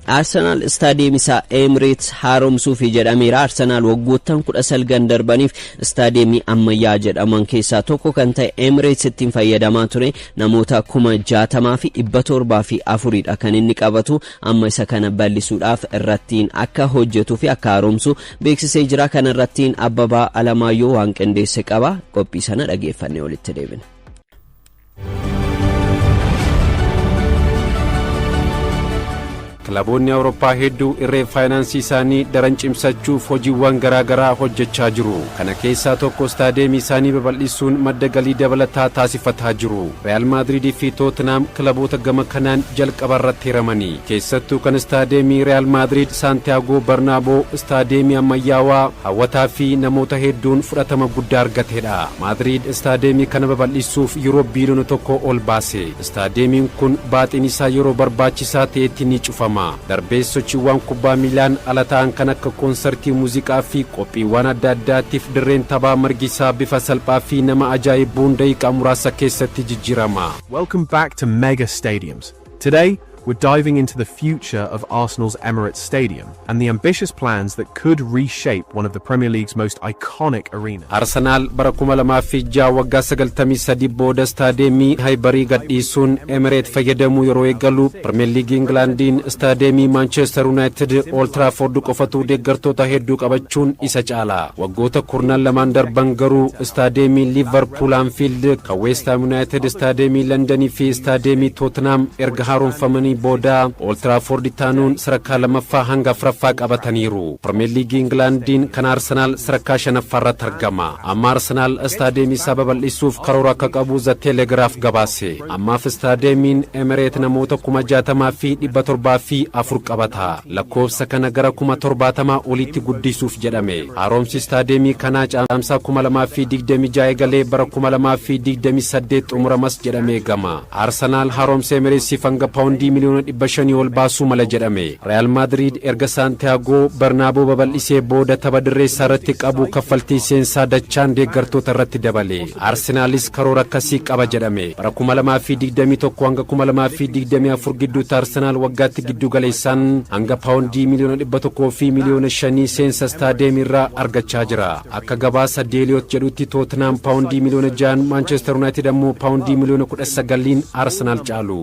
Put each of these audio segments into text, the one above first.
Arsenaal istaadiyeem isaa Emirates haaromsuufi jedhameera. Arsenaal waggoottan 19 darbaniif istaadiyeemii ammayyaa jedhaman keessaa tokko kan ta'e Emirates ittiin fayyadamaa ture. Namoota 60,704dha kan inni qabatu. Amma isa kana bal'isuudhaaf irrattiin akka hojjetuu fi akka haaromsu beeksisee jira. Kana irrattiin Abbabaa Alamaayyoo waan qindeesse qaba. Qophii sana dhageeffannee walitti deebina. Kilaboonni Awurooppaa hedduu irree faayinaansii isaanii daran cimsachuuf hojiiwwan garaa garaa hojjechaa jiru. Kana keessaa tokko istaadeemii isaanii babal'isuun madda galii dabalataa taasifataa jiru. Real Maadriidii fi Tootenaam kilaboota gama kanaan jalqaba irratti hiramanii. Keessattuu kan istaadeemii Real Maadriid Saantiyaagoo Barnaaboo istaadeemii ammayyaawaa hawwataa fi namoota hedduun fudhatama guddaa argatedha. Maadriid istaadeemii kana babal'isuuf yuuroo biiliyoona 1 ol baase. Istaadeemiin kun baaxiin isaa yeroo barbaachisaa ta'etti ni cufama. Darbees sochiiwwan kubbaa miilaan ala ta'an kan akka koonsartii muuziqaa fi qophiiwwan adda addaatiif dirreen taphaa margi isaa bifa salphaa fi nama ajaa'ibuun daqiiqaa muraasa keessatti jijjiirama. Welcome back to Mega Stadiums. Today, we're diving into the future of Arsenal's Emirates Stadium and the ambitious plans that could reshape one of the Premier League's most iconic arenas. Arsenaal bara 2006 waggaa 93 booda istaadeemii Haybarii gadhiisuun Emireet fayyadamuu yeroo eegalu, Pirimeer Liigii Ingilaandiin istaadeemii Maanchestar Yuunaayitid Old Trafford qofatu deeggartoota hedduu qabachuun isa caala. Waggoota kurnan lamaan darban garuu istaadeemii Liverpool Anfield, kan West Ham Yuunaayitid, istaadeemii Londanii fi istaadeemii Tottenham erga haaromfamanii booda Old Trafford taanuun sadarkaa lammaffaa hanga afuraffaa qabataniiru. Pirimeer Liigii Ingilaandiin kan Arsenaal sadarkaa shanaffaa irratti argama. Amma Arsenaal istaadeemii isaa babal'isuuf karoora akka qabu The Telegraph gabaase. Ammaaf istaadeemiin Emireet namoota 60,704 qabata. Lakkoofsa kana gara 70,000 olitti guddisuuf jedhame. Haaromsi istaadeemii kanaa Caamsaa 2026 eegalee bara 2028 xumuramas jedhamee eegama. Arsenaal haaromsa Emireetsiif hanga paawundii miliyoona 500 ol baasuu mala jedhame. Real Madrid erga Saantiyaagoo Barnaaboo babal'isee booda tapha dirreessaa irratti qabu kaffaltii seensaa dachaan deeggartoota irratti dabale. Arsenaalis karoora akkasii qaba jedhame. Bara 2021 hanga 2024 gidduutti Arsenaal waggaatti giddu galeessaan hanga paawundii miliyoona 100 fi miliyoona 5 seensa istaadeemii irraa argachaa jira. Akka gabaasa Deeliyoot jedhutti, Tootenaam paawundii miliyoona 6n, Maanchestar Yuunaayitid ammoo paawundii miliyoona 19n Arsenaal caalu.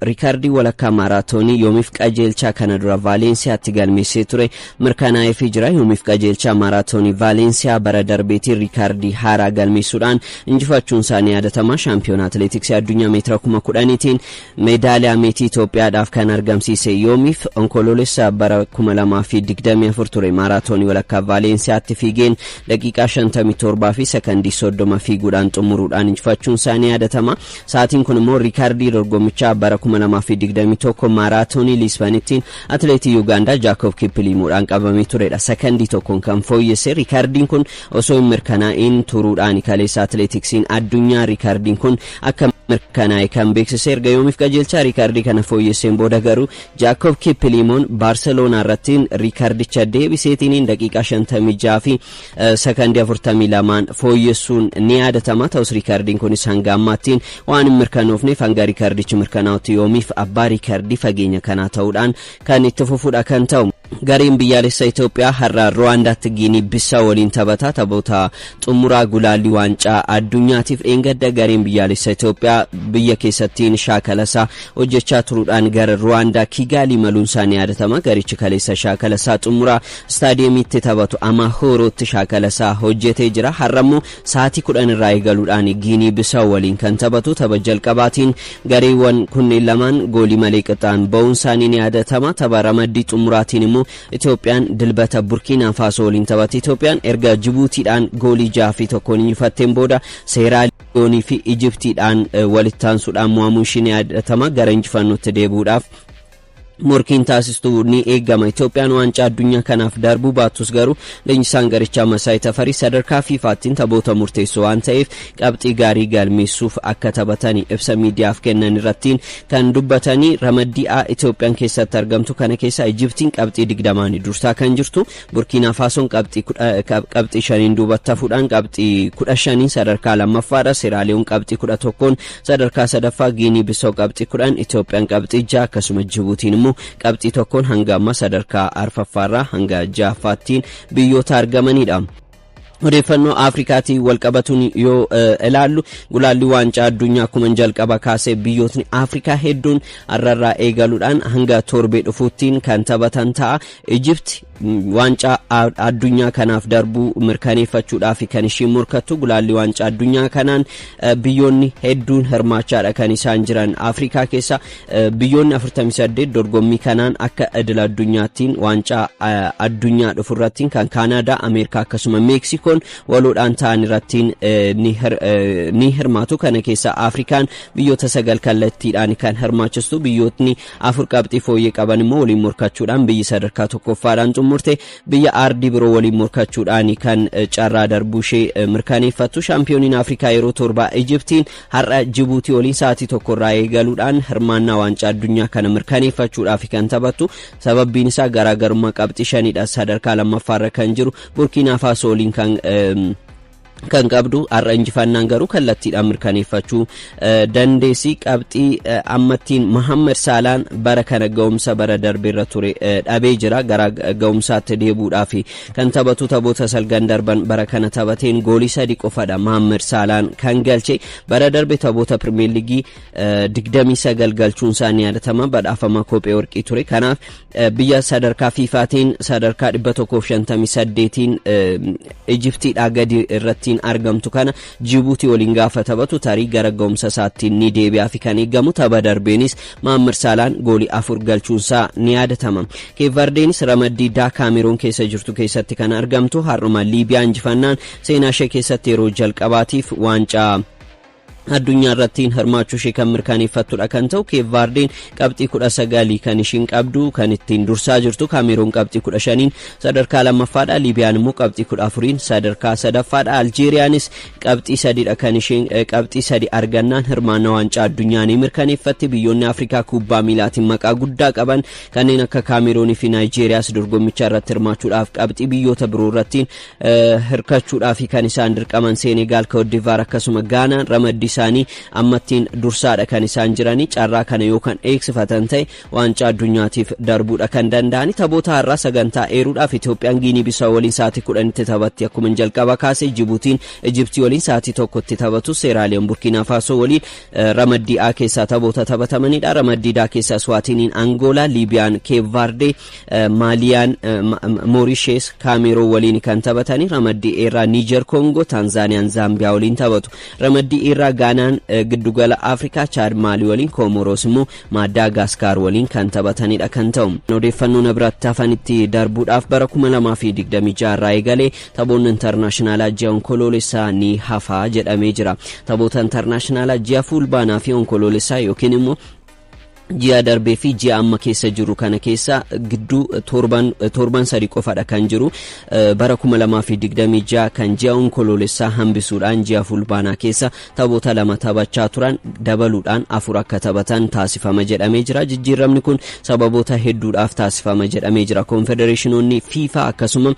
Riikaardii walakkaa maaraatoonii Yoomiif Qajeelchaa kana dura Vaaleensiyaatti galmeessee ture mirkanaa'eefii jira. Yoomiif Qajeelchaa maaraatoonii Vaaleensiyaa bara darbeetiin riikaardii haaraa galmeessuudhaan injifachuun isaanii yaadatama. Shaampiyoona atileetiksii addunyaa meetira 10,000tiin meedaaliyaa meetii Itoophiyaadhaaf kan argamsiise Yoomiif, Onkoloolessa bara 2024 ture maaraatoonii walakkaa Vaaleensiyaatti fiigeen daqiiqaa 57 fi sekondii 30 fiiguudhaan xumuruudhaan injifachuun isaanii yaadatama. Sa'aatiin kun immoo riikaardii dorgommichaa bara 2021 maaraatoonii Liisbanittiin atileetii Yuugaandaa Jaakob Kippiliimuudhaan qabamee turedha. Sekondii tokkoon kan fooyyesse riikaardiin kun osoo hin mirkanaa'in turuudhaan kaleessa atileetiksiin addunyaa riikaardiin kun akka mirkanaa'e kan beeksise. Erga Yoomiif Qajeelchaa riikaardii kana fooyyesseen booda garuu Jaakob Kippiliimoon Baarseloonaa irrattiin riikaardicha deebiseetiin daqiiqaa 56 fi sekondii 42 fooyyessuun ni yaadatama. Ta'us riikaardiin kunis hanga ammaattiin waan hin mirkanoofneef, hanga riikaardichi mirkanaa'utti Yoomiif abbaa riikaardii fageenya kanaa ta'uudhaan kan itti fufuudha kan ta'u. Gareen biyyaalessa Itoophiyaa har'a Ruwaandaatti Giinii Bissaa waliin taphata. Taphoota xumuraa gulaallii waancaa addunyaatiif dheengadda gareen biyyaalessa Itoophiyaa biyya keessattiin shaakala isaa hojjechaa turuudhaan gara Ruwaandaa Kiigaalii maluun isaa ni yaadatama. Garichi kaleessa shaakala isaa xumuraa istaadiyeemiitti taphatu Amahoorootti shaakala isaa hojjetee jira. Har'a immoo sa'aatii 10 irraa eegaluudhaan Giinii Bissaa waliin kan taphatu. Tapha jalqabaatiin gareewwan kunneen lamaan goolii malee qixaan ba'uun isaanii ni yaadatama. Tapha ramaddii xumuraatiin immoo Itoophiyaan Dilbata Burkiinaa Faasoo waliin taphatti. Itoophiyaan erga Jibuutiidhaan goolii 6 fi 1n injifatteen booda Seeraa Liyoonii fi Ijiptiidhaan walitti aansuudhaan mo'amuu ishii ni yaadatama. Gara injifannootti deebi'uudhaaf Morkiin taasistu ni eegama. Itoophiyaan waancaa addunyaa kanaaf darbuu baattus garuu leenjisaan garichaa Masaay Tafarii sadarkaa FIFAattiin taphoota murteessoo waan ta'eef qabxii gaarii galmeessuuf akka taphatanii ibsa miidiyaaf kennan irrattiin kan dubbatanii. Ramaddii A Itoophiyaan keessatti argamtu kana keessa Ijiptiin qabxii 20n dursaa kan jirtu, Burkiinaa Faasoon qabxii 5n duubatti hafuudhaan qabxii 15n sadarkaa lammaffaadha. Seeraaliyoon qabxii 11n sadarkaa sadaffaa, Giinii Bisaw qabxii 10, Itoophiyaan qabxii 6, akkasuma Jibuutiin immoo qabxii 1n hanga amma sadarkaa arfaffaarraa hanga ja'affaattiin biyyoota argamanidha. Odeeffannoo Afrikaatiin walqabatuun yoo ilaallu, gulaalli waancaa addunyaa akkuma jalqaba kaasee biyyootni Afrikaa hedduun har'arraa eegaluudhaan hanga torbee dhufuuttiin kan taphatan ta'a. Ijipti waancaa addunyaa kanaaf darbuu mirkaneeffachuudhaaf kan ishiin morkattu. Gulaalli waancaa addunyaa kanaan biyyoonni hedduun hirmaachaadha kan isaan jiran. Afrikaa keessa biyyoonni 48 dorgommii kanaan akka idil addunyaattiin waancaa addunyaa dhufurrattiin kan Kaanaadaa, Ameerikaa akkasuma Meeksikoon waloodhaan ta'an irrattiin ni hirmaatu. Kana keessa Afrikaan biyyoota sagal kallattiidhaan kan hirmaachistu, biyyootni afur qabxii fooyyee qaban immoo waliin morkachuudhaan biyyi sadarkaa tokkoffaadhaan xumurte biyya aardii biroo waliin morkachuudhaan kan carraa darbuu ishee mirkaneeffattu. Shaampiyooniin Afrikaa yeroo 7 Ijiptiin har'a Jibuutii waliin sa'aatii 1rraa eegaluudhaan hirmaannaa waancaa addunyaa kana mirkaneeffachuudhaaf kan taphattu. Sababbiin isaa garaagarummaa qabxii 5dha sadarkaa lammaffaarra kan jiru Burkiinaa Faasoo waliin kan qabdu. Har'a injifannaan garuu kallattiidhaan mirkaneeffachuu dandeessi. Qabxii ammattiin Mahammad Saalaan bara kana ga'umsa bara darbeerra ture dhabee jira. Gara ga'umsaatti deebuudhaaf kan taphatu taphoota salgan darban bara kana taphateen goolii 3 qofadha Mahammad Saalaan kan galche. Bara darbe taphoota Pirimeer Liigii 29 galchuun isaa ni yaadatama, badhaafama kophee warqii ture. Kanaaf biyya sadarkaa FIFAatiin sadarkaa 158n Ijiptiidhaa gadi irratti argamtu kana Jibuutii waliin gaafa taphatu tarii gara ga'umsa isaattiin ni deebi'aa fi kan eegamu. Tapha darbeenis Mahammad Saalaan goolii 4 galchuunsaa ni yaadatama. Keevardeenis ramaddii daa Kaameroon keessa jirtu keessatti kan argamtu har'uma Liibiyaa injifannaan seenaa ishee keessatti yeroo jalqabaatiif waancaa addunyaa irrattiin hirmaachuu ishee kan mirkaneeffattudha kan ta'u. Keevardeen qabxii 19 kan ishiin qabdu kan ittiin dursaa jirtu. Kaameroon qabxii 15n sadarkaa lammaffaadha. Liibiyaan immoo qabxii 14n sadarkaa sadaffaadha. Aljeeriyaanis qabxii 3dha kan isheen qabxii 3 argannaan hirmaannaa waancaa addunyaa ni mirkaneeffatti. Biyyoonni Afrikaa kubbaa miilaatiin maqaa guddaa qaban kanneen akka Kaameroonii fi Naayijeeriyaas dorgommicha irratti hirmaachuudhaaf qabxii biyyoota biroo irrattiin hirkachuudhaaf kan isaan dirqaman. Seenegaal, Koodivaar akkasuma Gaanaan ramaddii isaanii ammattiin dursaadha kan isaan jiranii. Carraa kana yoo kan eegsifatan ta'e waancaa addunyaatiif darbuudha kan danda'ani. Taphoota har'aa sagantaa eeruudhaaf Itoophiyaan Giinii Bisaa waliin sa'aatii 10tti taphatti. Akkuma jalqaba kaasee Jibuutiin Ijiptii waliin sa'aatii 1tti taphatu. Seeraaliyoon Burkiinaa Faasoo waliin ramaddii A keessaa taphoota taphatamanidha. Ramaddii D keessaa Swaatiniin Angoolaa, Liibiyaan Keevvaardee, Maaliyaan Moorishees Kaameroo waliin kan taphatani. Ramaddii E irraa Niijer Koongoo, Taanzaaniyaan Zaambiyaa waliin taphatu. Ramaddii E irraa Gaanaan giddugala Afrikaa Chaad Maalii waliin, Koomoroos immoo Maadaagaskaar waliin kan taphatanidha kan ta'u. Odeeffannoo na biraatti hafanitti darbuudhaaf, bara 2026 irraa eegalee taphoonni intarnaashinaalaa ji'a Onkoloolessaa ni hafaa jedhamee jira. Taphoota intarnaashinaalaa ji'a Fulbaanaa fi Onkoloolessaa yookiin immoo ji'a darbee fi ji'a amma keessa jiru kana keessa gidduu torban 3 qofadha kan jiru. Bara 2026 kan ji'a Onkoloolessaa hambisuudhaan ji'a Fulbaanaa keessa taphoota 2 taphachaa turan dabaluudhaan 4 akka taphatan taasifama jedhamee jira. Jijjiiramni kun sababoota hedduudhaaf taasifama jedhamee jira. Koonfedereeshinoonni FIFA akkasuma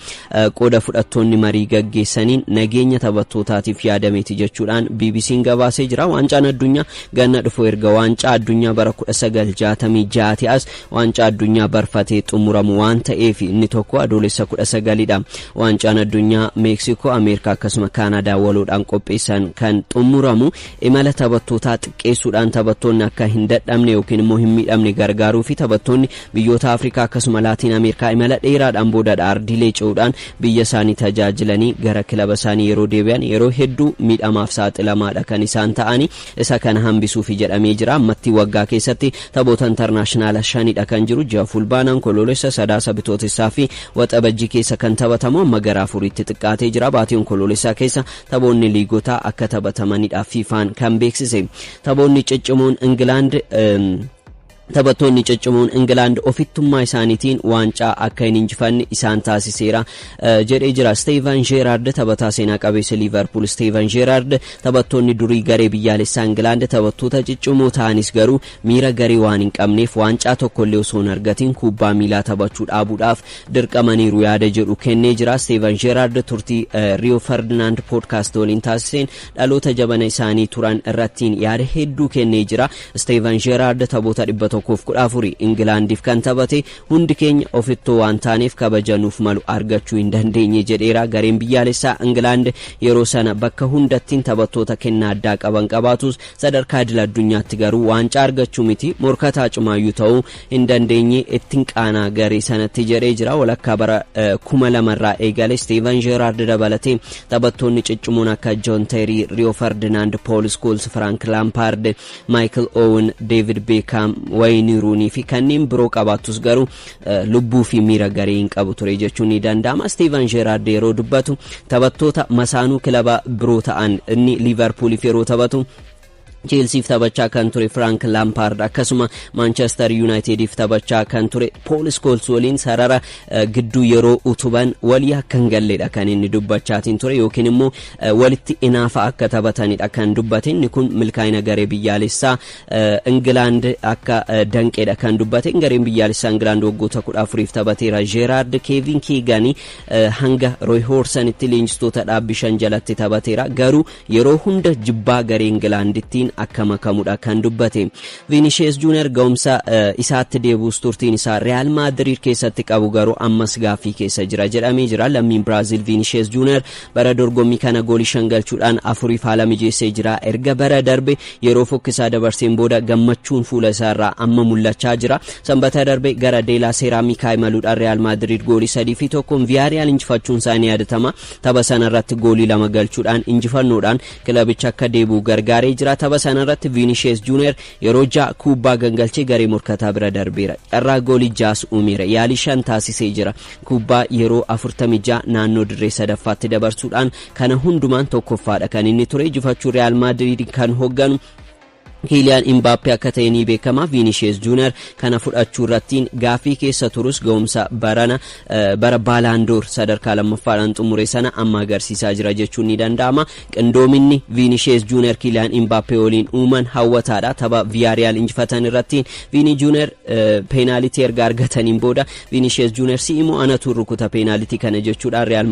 qooda fudhattoonni marii gaggeessaniin nageenya taphattootaatiif yaadameeti jechuudhaan BBC'n gabaasee jira. Waancaan addunyaa ganna dhufu erga waancaa addunyaa bara 1966 as waancaa addunyaa barfatee xumuramu waan ta'eef inni tokko Adoolessa 19dha. Waancaan addunyaa Meeksikoo, Ameerikaa akkasuma Kaanaadaa waloodhaan qopheessan kan xumuramu imala taphattootaa xiqqeessuudhaan taphattoonni akka hin dadhabne yookiin immoo hin miidhamne gargaaruu fi taphattoonni biyyoota Afrikaa akkasuma Laatiin Ameerikaa imala dheeraadhaan boodadha ardiilee ce'uudhaan biyya isaanii tajaajilanii gara kilaba isaanii yeroo deebi'an yeroo hedduu miidhamaaf saaxilamaadha kan isaan ta'ani, isa kana hambisuufi jedhamee jira. Ammatti waggaa keessatti taphoota intarnaashinaala 5dha kan jiru. Ji'a Fulbaanaan, Onkoloolessa, Sadaasa, Bitootessaa fi Waxabajjii keessa kan taphatamu amma gara 4tti xiqqaatee jira. Baatii Onkoloolessaa keessa taphoonni liigotaa akka taphatamanidha FIFAn kan beeksise. Taphoonni ciccimoon Ingilaand Taphattoonni ciccimoon Ingilaand ofittummaa isaaniitiin waancaa akka hin injifanne isaan taasiseera jedhee jira. Steven Gerrard, taphataa seenaa qabeessa Liverpool Steven Gerrard, taphattoonni durii garee biyyaalessaa Ingilaand taphattoota ciccimoo ta'anis garuu miira garee waan hin qabneef waancaa tokkollee osoo hin argatin kubbaa miilaa taphachuu dhaabuudhaaf dirqamaniiru yaada jedhu kennee jira. Steven Gerrard turtii Rio Ferdinand podcast waliin taasiseen dhaloota jabana isaanii turan irrattiin yaada hedduu kennee jira. Steven Gerrard taphoota 114 Ingilaandiif kan taphate, hundi keenya ofittoo waan taaneef kabajanuuf malu argachuu hin dandeenye jedheera. Gareen biyyaalessaa Ingilaand yeroo sana bakka hundattiin taphattoota kennaa addaa qaban qabaatus, sadarkaa idil addunyaatti garuu waancaa argachuu miti morkataa cimaayyuu ta'uu hin dandeenye, ittiin qaanaa garee sanatti jedhee jira. Walakkaa bara 2000rraa eegale Steven Gerrard dabalatee taphattoonni ciccimoon akka John Terry, Rio Ferdinand, Paul Scholes, Frank Lampard, Michael Owen, David Beckham, Wayne Rooney fi kanneen biroo qabaattus garuu lubbuu fi miira garee hin qabu ture jechuun ni danda'ama. Steven Gerrard yeroo dubbatu taphattoota masaanuu kilaba biroo ta'an, inni Liverpooliif yeroo taphatu Cheelsiif taphachaa kan ture Frank Lampard, akkasuma Manchester Unitediif taphachaa kan ture Paul Scholes waliin sarara gidduu yeroo utuban walii akka hin galledha kan inni dubbachaatiin ture, yookiin immoo walitti inaafa akka taphatanidha kan dubbate. Inni kun milkaa'ina garee biyyaalessaa Ingilaand akka danqeedha kan dubbate. Gareen biyyaalessaa Ingilaand waggoota 14f taphateera. Gerrard, Kevin Keegan hanga Roy Hodgsonitti leenjistoota dhaabbii shan jalatti taphateera, garuu yeroo hunda jibbaa garee Ingilaandittiin akka makamudha kan dubbate. Vinicius Junior ga'umsa isaatti deebi'us turtiin isaa Real Madrid keessatti qabu garuu ammas gaaffii keessa jira jedhamee jira. Lammiin Biraazil Vinicius Junior bara dorgommii kana goolii shan galchuudhaan afuriif haala mijeessee jira. Erga bara darbe yeroo fokkisaa dabarseen booda gammachuun fuula isaarraa amma mul'achaa jira. Sanbata darbe gara Deelaa Seeraamikaa imaluudhaan Real Madrid goolii 3-1 Villarreal injifachuun isaa ni yaadatama. Tapha sanarratti goolii lama galchuudhaan injifannoodhaan kilabicha akka deebi'u gargaaree jira. Tapha sanarratti Vinicius Junior yeroo ja'a kubbaa gangalchee garee morkataa bira darbeera. Carraa goolii jaas uumeera. Yaalii shan taasisee jira. Kubbaa yeroo 46 naannoo dirree sadaffaatti dabarsuudhaan kana hundumaan tokkoffaadha kan inni ture. Injifachuu Real Madrid kan hoogganu Kiiliyaan Imbaappee akka ta'e ni beekama. Vinicius Junior kana fudhachuu irrattiin gaaffii keessa turus ga'umsa barana bara Baalaandoor sadarkaa lammaffaadhaan xumure sana amma agarsiisaa jira jechuun ni danda'ama. Qindoominni Vinicius Junior Kiiliyaan Imbaappee waliin uuman hawwataadha. Tapha Villarreal injifatan irrattiin Vini Junior peenaalitii erga argataniin booda Vinicius Junior si'immoo anatu rukuta peenaalitii kana jechuudhaan Real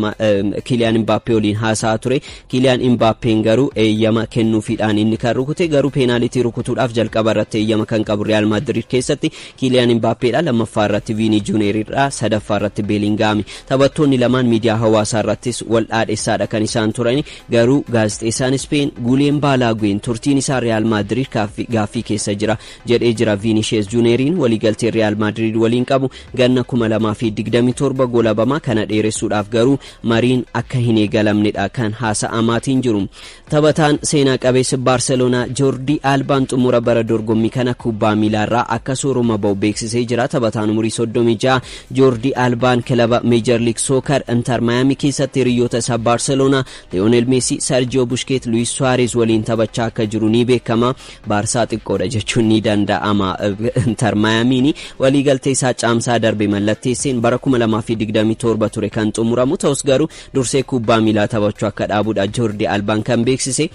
Kiiliyaan Imbaappee waliin haasa'aa ture. Kiiliyaan Imbaappeen garuu eeyyama kennuufiidhaan inni kan rukute, garuu peenaalitii rukutuudhaaf jalqaba irratti eeyyama kan qabu Real Madrid keessatti Kiiliyaan Imbaappeedha, lammaffaa irratti Vini Junior, sadaffaa irratti Beelingaami. Taphattoonni lamaan miidiyaa hawaasaa irrattis wal dhaadhessaadha kan isaan turani, garuu gaazexeessaan Speen Guuleen Baalaagween turtiin isaa Real Madrid gaaffii keessa jira jedhee jira. Vinicius Junioriin waliigaltee Real Madrid waliin qabu ganna 2027 golabama, kana dheeressuudhaaf garuu mariin akka hin eegalamnedha kan haasa'amaatiin jiru. Taphataan seenaa qabeessi Baarseloonaa Joordii Albaan xumura bara dorgommii kana kubbaa miilaarraa akka sooroma ba'u beeksisee jira. Taphataan umurii 36 Joordii Albaan kilaba Major League Soccer Inter Miami keessatti hiriyoota isaa Baarseloonaa Leonel Messi, Sergio Busquets, Luis Suarez waliin taphachaa akka jiru ni beekama. Baarsaa xiqqoodha jechuun ni danda'ama. Inter Miamiin waliigaltee isaa caamsaa darbe mallatteesseen bara 2027 ture kan xumuramu ta'us, garuu dursee kubbaa miilaa taphachuu akka dhaabudha Joordii Albaan kan beeksise.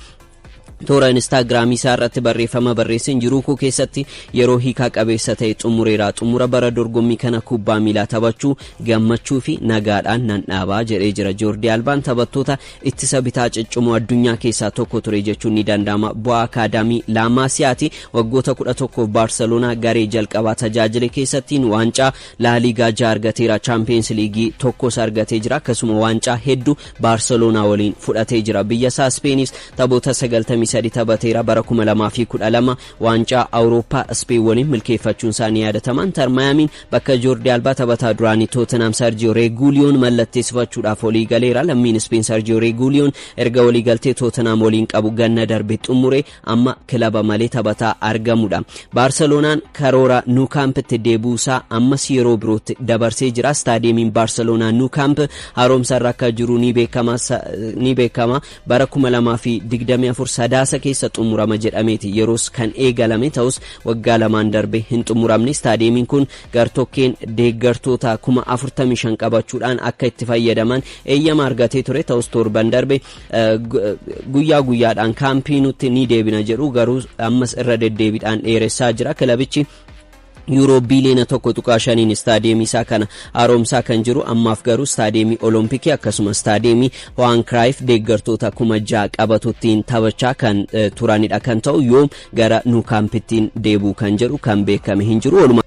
Toora Instaagiraamii isaa irratti barreeffama barreesseen, jiruu koo keessatti yeroo hiikaa qabeessa ta'e xumureera, xumura bara dorgommii kana kubbaa miilaa taphachuu gammachuu fi nagaadhaan nan dhaabaa jedhee jira. Joordii Albaan taphattoota ittisa bitaa ciccimoo addunyaa keessaa tokko ture jechuun ni danda'ama. Bu'aa akaadaamii Laamaasiyaati. Waggoota 11 Baarseloonaa garee jalqabaa tajaajile keessattiin waancaa Laaliigaa ja'a argateera, Chaampiyeens Liigii tokkos argatee jira, akkasuma waancaa hedduu Baarseloonaa waliin fudhatee jira. Biyya isaa Speenis taphoota 93 taphateera. Bara 2012 waancaa Awurooppaa Speen waliin milkeeffachuun isaa ni yaadatama. Inter Maayamiin bakka Joordii Albaa taphataa duraanii Tootenaam Sergio Reguiliyoon mallatteessifachuudhaaf walii galeera. Lammiin Speen Sergio Reguiliyoon erga walii galtee Tootenaam waliin qabu ganna darbe xumure amma kilaba malee taphataa argamudha. Baarseloonaan karoora Nuukaampitti deebi'uusaa ammas yeroo birootti dabarsee jira. Staadiyeemiin Baarseloonaa Nuukaamp haaromsa irra akka jiru ni beekama. Bara 2024 sadaasa Sadaasa keessa xumurama jedhameeti yeroos kan eegalame. Ta'us waggaa 2n darbe hin xumuramne. Istaadiyeemiin kun gartokkeen deeggartoota 45,000 qabachuudhaan akka itti fayyadaman eeyyama argatee ture. Ta'us torban darbe guyyaa guyyaadhaan Kaampii Nuutti ni deebina jedhu, garuu ammas irra deddeebiidhaan dheeressaa jira kilabichi. Yuuroo biiliyoona 1.5n istaadiyeemii isaa kana haaromsaa kan jiru. Ammaaf garuu istaadiyeemii Olompikii akkasumas istaadiyeemii Johan Cruyff deeggartoota 6,000 qabatuttiin taphachaa kan turanidha. Kan ta'u yoom gara Nou Campittiin deebuu kan jedhu kan beekame hin jiru.